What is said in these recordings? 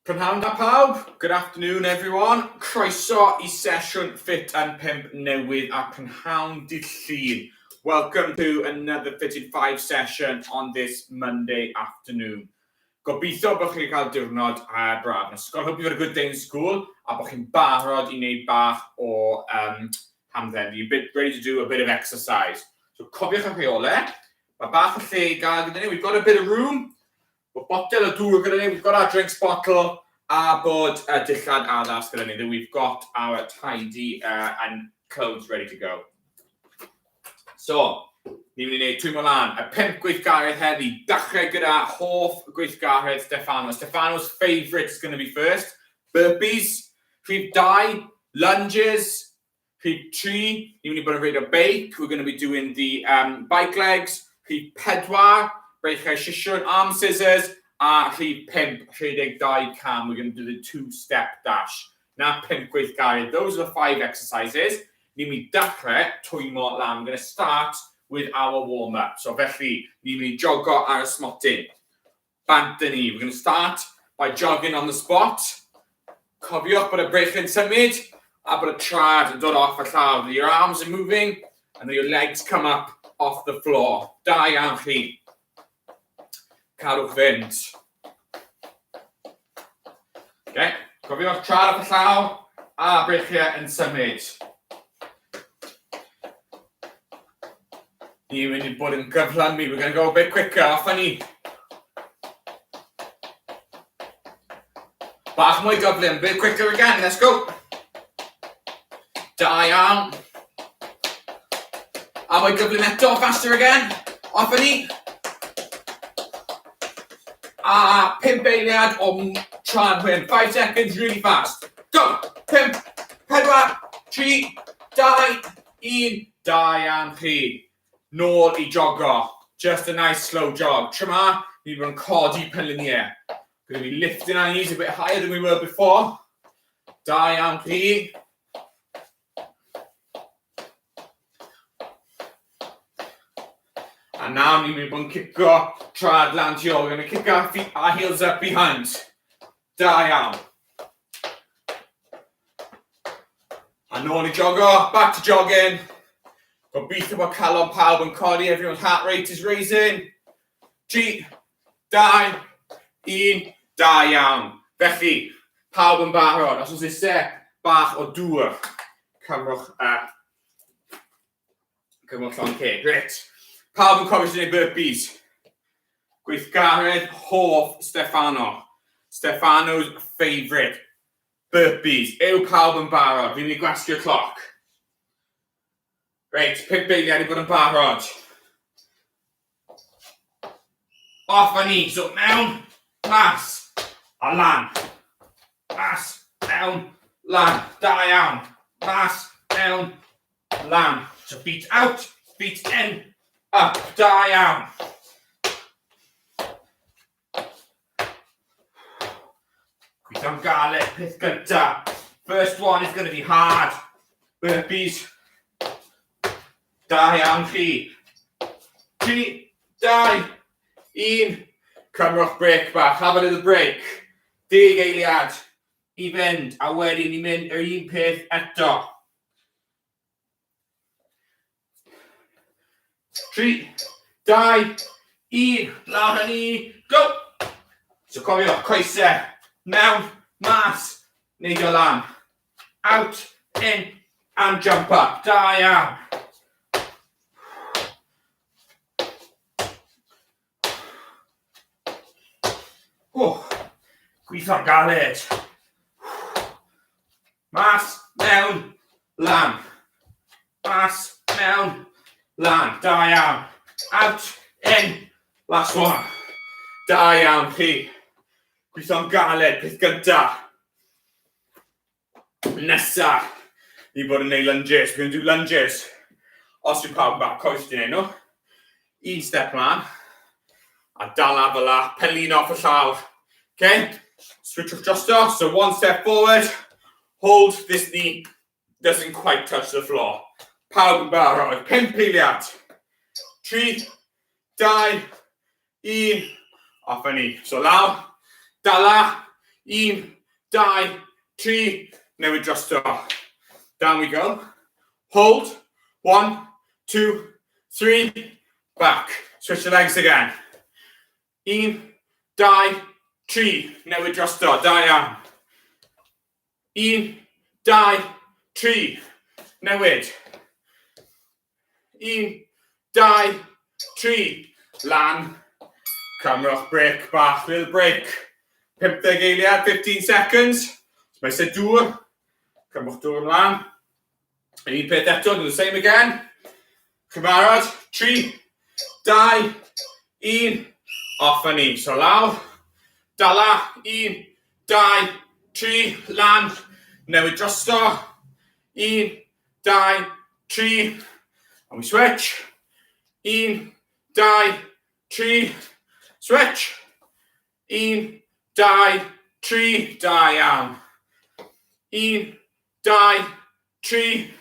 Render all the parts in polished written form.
Prynhawn da pawb, good afternoon everyone. Croeso i sesiwn Ffit yn 5 newydd a prynhawn dydd Llun. Welcome to another Fit in 5 session on this Monday afternoon. Gobeithio bod chi'n cael diwrnod uh, braf yn ysgol. Hope you've had a good day in school a bod chi'n barod i wneud bach o um, hamdden. You're bit ready to do a bit of exercise. So cofiwch y rheolau. Mae bach o lle i gael gyda ni. We've got a bit of room. Bod botel o dŵr gyda ni, we've got our drinks bottle, a bod uh, dillad addas gyda ni, that we've got our tidy uh, and clothes ready to go. So, ni'n mynd i wneud twymo lan. Y pimp gweithgaredd heddi, dechrau gyda hoff gweithgaredd Stefano. Stefano's favourite is going to be first. Burpees. Rhif 2, lunges. Rhif 3, ni'n mynd i bod yn reidio beic. We're going to be doing the um, bike legs. Rhif 4, breichiau sisiwn, arm scissors. A rhif 5, rhedeg 2 cam. We're going to do the two-step dash. Na 5 gweithgaredd. Those are the five exercises. Ni'n mynd i dechrau twymo lan. We're going to start with our warm-up. So felly, ni'n mynd i jogo ar y smotyn. Bant â ni. We're going to start by jogging on the spot. Cofiwch bod y breichiau'n symud a bod y traed yn dod off y llawr. Your arms are moving and your legs come up off the floor. Da iawn chi. Cadwch fynd. Okay. Cofiwch traed off y llawr a breichiau yn symud. Ni'n mynd i bod yn gyflymu. We're going to go a bit quicker. Off â ni. Bach mwy gyflym. Bit quicker again. Let's go. Da iawn. A mwy gyflym eto. Faster again. Off â ni. A pump eiliad o tra'n hwyn. 5 seconds, really fast. Go! 5, 4, 3, 2, 1. Da iawn chi. Nôl i jogo. Just a nice slow jog. Tro 'ma, ni wedi bod yn codi penliniau. Going to be lifting our knees a bit higher than we were before. Da iawn chi. A nawr ni'n mynd i bod yn cico traed lan tu ôl. We're going to kick our feet, our heels up behind. Da iawn. A nôl i jogo, back to jogging. Gobeithio bod calon pawb yn codi, everyone's heart rate is raising. 3, 2, 1, da iawn. Felly, pawb yn barod. Os oes eisiau bach o dŵr, cymrwch y cymrwch llond ceg. Reit. Pawb yn cofio sut i wneud burpees. Gweithgaredd hoff Stefano. Stefano's favourite. Burpees. Yw pawb yn barod? Fi'n mynd i gwasgu'r cloc. Reit, pump eiliad i bod yn barod. Off â ni. So, mewn, mas, a lan. Mas, mewn, lan. Da iawn. Mas, mewn, lan. So, feet out, feet in, up. Da iawn. Gweithio'n galed, peth gynta. First one is going to be hard. Burpees. Da iawn chi. 3, 2, 1. Cymrwch break bach. Have a little break. Deg eiliad i fynd. A wedyn ni'n mynd yr un peth eto. 3, 2, 1, lawr â ni, go! So cofio, coesau, mewn, mas, neidio lan. Out, in, and jump up. Da iawn. Oh, gweithio'n galed. Mas, mewn, lan. Mas, mewn, lan. Da iawn. Out, in, last one. Da iawn chi. Gweithio'n galed, peth gynta. Nesa, ni bod yn neud lunges. We're going to do lunges. Os yw pawb yn bach coes di neud nhw. Un step mlaen. A dala fel la, pen off y llawr. Okay? Switchwch drosto. So one step forward. Hold this knee. Doesn't quite touch the floor. Pawb yn barod. Pump eiliad. 3, 2, 1. Off â ni. So lawr. Dala. 1, 2, 3. Newid drosto. Down we go. Hold. 1, 2, 3. Back. Switch the legs again. 1, 2, 3. Newid drosto. Da iawn. 1, 2, 3. Newid. 1, 2, 3. Lan. Cymrwch break bach, little break. 50 eiliad, 15 seconds. Mae eisiau dŵr. Cymrwch dŵr ymlaen. Yr un peth eto, do the same again. Chi'n barod? 3, 2, 1. Off â ni. So lawr. Dala. 1, 2, 3. Lan. Newid drosto. 1, 2, 3. And we switch. 1, 2, 3. Switch. 1, 2, 3. Da iawn. 1, 2, 3.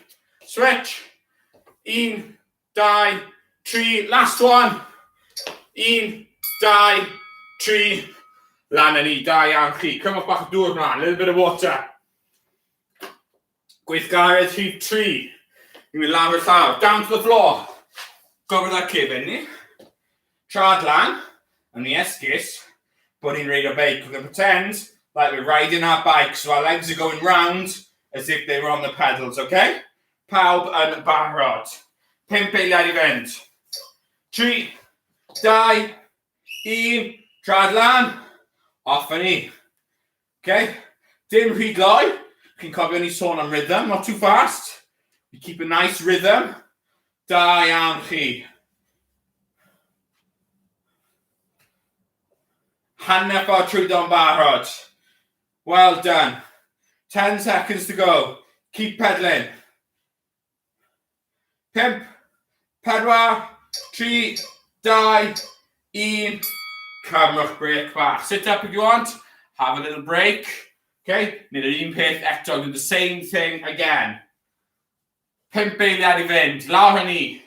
Switch. 1, 2, 3. Last one. 1, 2, 3. Lan â ni. Da iawn chi. Cymrwch bach o dŵr mlaen. Little bit of water. Gweithgaredd rhif 3. Ni'n mynd lawr y llawr. Down to the floor. Gorwedd ar cefen ni. Traed lan. A ni esgus bod ni'n reidio beic. We're going to pretend like we're riding our bike. So our legs are going round as if they were on the pedals, okay? Pawb yn barod. 5 eiliad i fynd. 3, 2, 1, traed lan. Off â ni. Okay? Dim rhy gloi. Chi'n cofio ni sôn am rhythm, not too fast. We keep a nice rhythm. Da iawn chi. Hanner ffordd trwyddo'n barod. Well done. 10 seconds to go. Keep pedaling. 5, 4, 3, 2, 1. Cymrwch break bach. Sit up if you want. Have a little break. Okay? Nid yr un peth eto. Do the same thing again. 5 eiliad i fynd. Lawr â ni.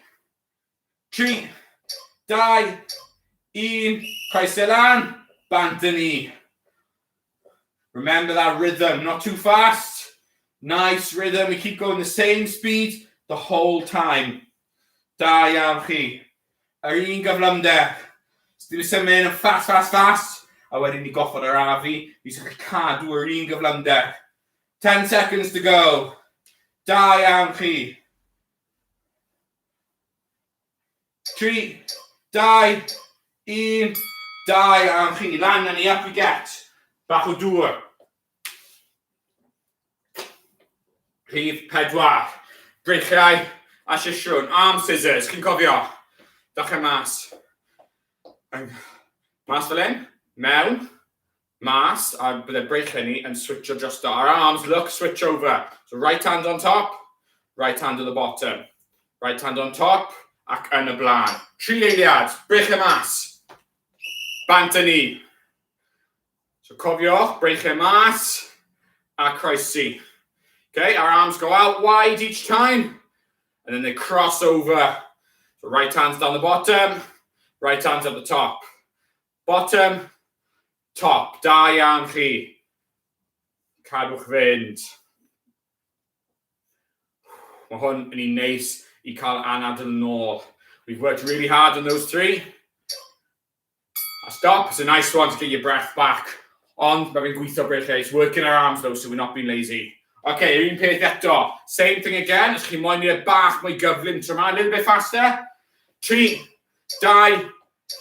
3, 2, 1. Coesau lan. Bant â ni. Remember that rhythm, not too fast. Nice rhythm, we keep going the same speed the whole time. Da iawn chi. Yr un gyflymder. Dim symud yn fast, fast, fast. A wedyn ni goffod arafu. Ni sy'n cadw yr un gyflymder. 10 seconds to go. Da iawn chi. 3, 2, 1, da iawn chi. Lan â ni, up we get. Bach o dŵr. Rhif 4. Breichiau a sisiwn. Arm scissors, chi'n cofio? Dechrau mas. Mas fel hyn. Mewn. Mas. A bydde breichiau ni yn switcho drosto. Our arms, look, switch over. So right hand on top, right hand at the bottom. Right hand on top, ac yn y blaen. 3 eiliad, breichiau mas. Bant â ni. So cofiwch, breichiau mas a croesi. Okay, our arms go out wide each time, and then they cross over. So right hand's down the bottom, right hand's at the top. Bottom, top. Da iawn chi. Cadwch fynd. Mae hwn yn un neis i cael anadl nôl. We've worked really hard on those three. A stop, it's a nice one to get your breath back. Ond mae fe'n gweithio breichiau. It's working our arms though, so we're not being lazy. Okay, yr un peth eto. Same thing again. Os chi moyn i bach mwy gyflym tro yma, a little bit faster. 3, 2,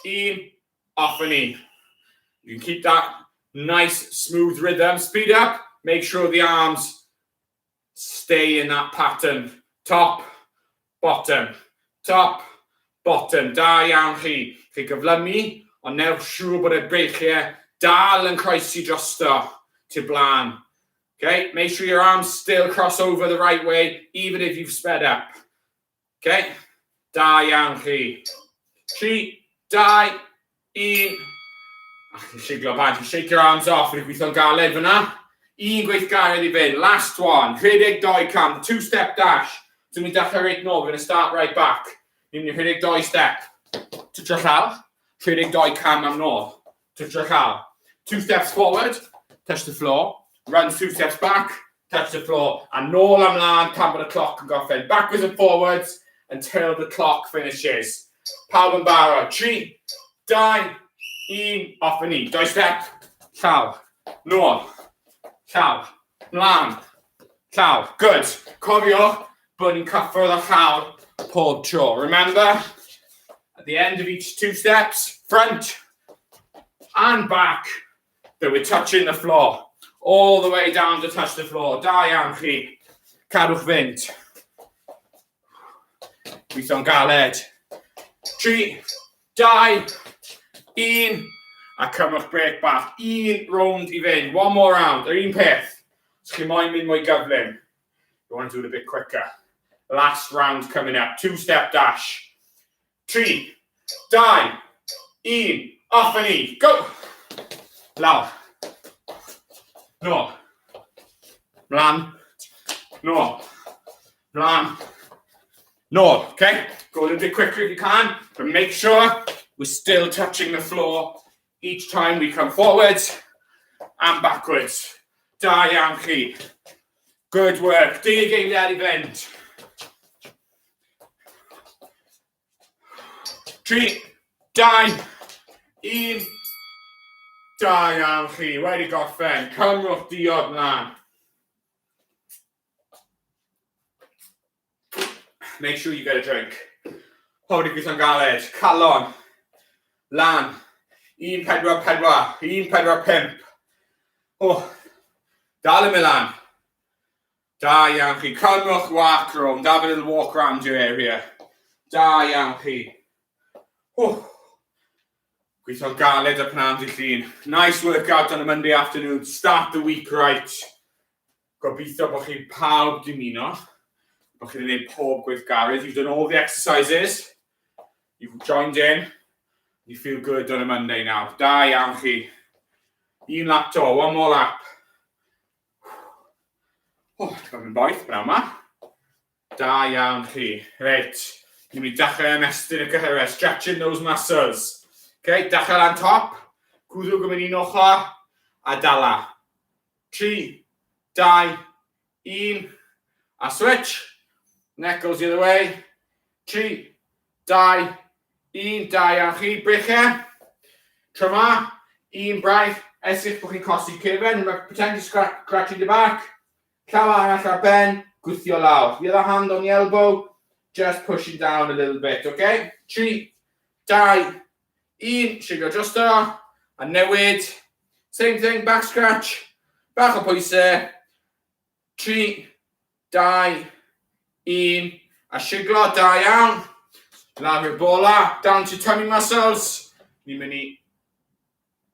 1, off â ni. You can keep that nice, smooth rhythm. Speed up. Make sure the arms stay in that pattern. Top, bottom, top, bottom. Da iawn chi. Chi gyflymu, ond newch siŵr bod y breichiau dal yn croesi drosto tu blaen. Okay, make sure your arms still cross over the right way, even if you've sped up. Okay, da iawn chi. 3, 2, 1. A chi'n siglo bant, you shake your arms off, wedi gweithio'n galed fyna. Un gweithgaredd i fynd, last one, rhedeg 2 cam, two step dash. Dwi'n mynd dechrau reit nôl, we're going to start right back. Ni'n mynd i rhedeg 2 step. Twtio llaw, rhedeg 2 cam am nôl. Twtio llaw. Two steps forward, Touch the floor. Run two steps back, touch the floor, a nôl a mlaen tan bod y cloc yn gorffen. Backwards and forwards until the clock finishes. Pawb yn barod. 3, 2, 1, off â ni. Doi step, llaw, nôl, llaw, mlaen, llaw. Good. Cofiwch bod ni'n cyffwrdd â llawr pob tro. Remember, at the end of each two steps, front and back, that we're touching the floor. All the way down to touch the floor. Da iawn chi. Cadwch fynd. Gweithio'n galed. 3, 2, 1. A cymrwch break bach. Un rownd i fynd. One more round. Yr un peth. Os chi moyn mynd mwy gyflym. You want to do it a bit quicker. Last round coming up. Two step dash. 3, 2, 1. Off â ni. Go! Lawr. Nôl. Mlaen. Nôl. Mlaen. Nôl. Okay? Go a little bit quicker if you can, but make sure we're still touching the floor each time we come forwards and backwards. Da iawn chi. Good work. 10 eiliad i fynd. 3, 2, 1. Da iawn chi. Wedi gorffen. Cymrwch diod mlaen. Make sure you get a drink. Pawb wedi gweithio'n galed. Calon. Lan. 1, 4, 4. 1, 4, 5. Oh. Dal yn mynd lan. Da iawn chi. Cymrwch walk round. Have a little walk round your area. Da iawn chi. Oh. Gweithio'n galed ar pnawn dydd Llun. Nice workout on a Monday afternoon. Start the week right. Gobeithio bod chi pawb 'di ymuno. Bod chi wedi gwneud pob gweithgaredd. You've done all the exercises. You've joined in. You feel good on a Monday now. Da iawn chi. Un lap 'to, one more lap. Oh, ti'n mynd boeth brynhawn 'ma. Da iawn chi. Reit, ni'n mynd i dechrau ymestyn y cyhyrau, stretching those muscles. Okay, dechrau lan top, gwddwg yn mynd un ochr, a dala. 3, 2, 1, a switch. Neck goes the other way. 3, 2, 1, da iawn chi. Breichiau. Tro 'ma, un braich, edrych bod chi'n cosi cefen, pretend you're scratching the back. Llaw arall ar ben, gwthio lawr. The other hand on the elbow, just pushing down a little bit, okay? 3, 2, 1, siglo drosto, a newid. Same thing, back scratch, bach o pwysau. 3, 2, 1, a siglo, da iawn. Lawr i'r bola, down to tummy muscles. Ni'n mynd i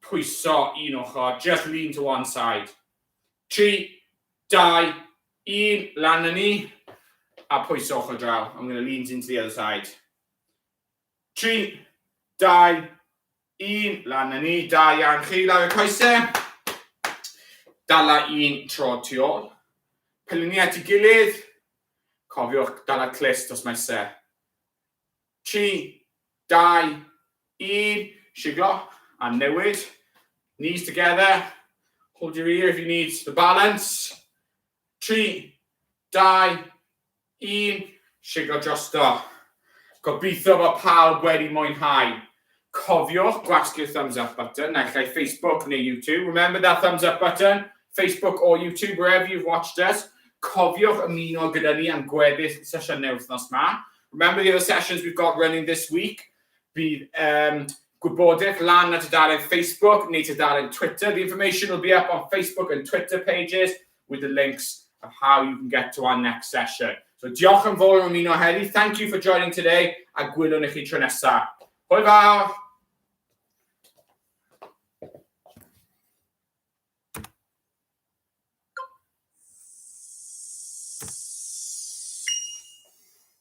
pwyso un ochr, just lean to one side. 3, 2, 1, lan â ni, a pwyso ochr draw. I'm going to lean into the other side. 3, 2, 1, lan â ni, da iawn chi, lawr y coesau. Dala un tro tu ôl. Pengliniau at ei gilydd. Cofiwch dala clust os mae isie. 3, 2, 1, siglo, a newid. Knees together. Hold your ear if you need the balance. 3, 2, 1, siglo drosto. Gobeithio bod pawb wedi mwynhau. Cofiwch gwasgu'r thumbs up button, naill ai Facebook neu YouTube. Remember that thumbs up button, Facebook or YouTube, wherever you've watched us. Cofiwch ymuno gyda ni am gweddill sesiynau wythnos ma. Remember the other sessions we've got running this week. Bydd gwybodaeth lan ar tudalen Facebook neu tudalen Twitter. The information will be up on Facebook and Twitter pages with the links of how you can get to our next session. So diolch yn fawr am ymuno heddi. Thank you for joining today a gwylwn i chi tro nesaf. Hwyl fawr!